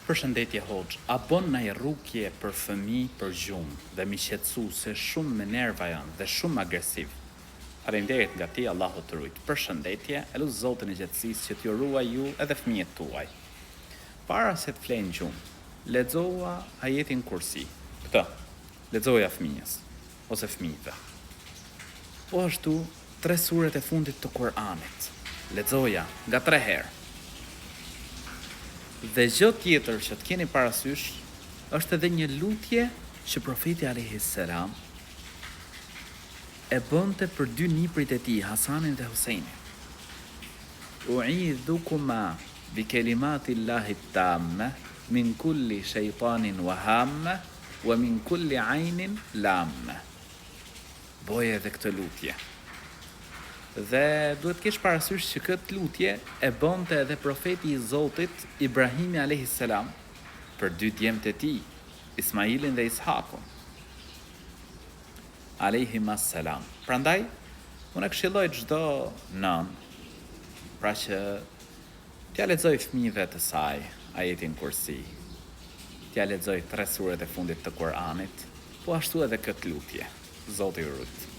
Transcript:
Përshëndetje hoxhë, a bon naj rukje për fëmijë për gjumë dhe mi qetësu se shumë me nerva janë dhe shumë agresiv. Faleminderit nga ti Allahu të rujt. Përshëndetje, e lus Zotin e gjithësisë që t'ju ruaj ju edhe fëmijët tuaj. Para se të flejnë gjumë, lexoua ajetin kursi. Këtë, lexoja fëmijës ose fëmijëve. Po ashtu tre suret e fundit të Kur'anit. Lexoja nga tre herë. Dhe gjë tjetër që të keni parasysh është edhe një lutje që Profeti alejhi selam e bënte për dy nipërit e tij, Hasanin dhe Husejnin. U'idhukuma bi kelimati Allahi tamme min kulli shejtanin wa hamme wa min kulli ajnin lamme. Boje edhe këtë lutje. Dhe duhet të kesh parasysh që këtë lutje e bënte edhe profeti i Zotit Ibrahimi alejhi selam për dy djemtë e tij, Ismailin dhe Ishakun. Alejhima selam. Prandaj, unë e këshilloj çdo nënë, pra që T'ia lexojë fëmijëve të saj Ajetin Kursi, t'ia lexojë tre suret e fundit të Kur'anit, po ashtu edhe këtë lutje. Zoti ju rujt.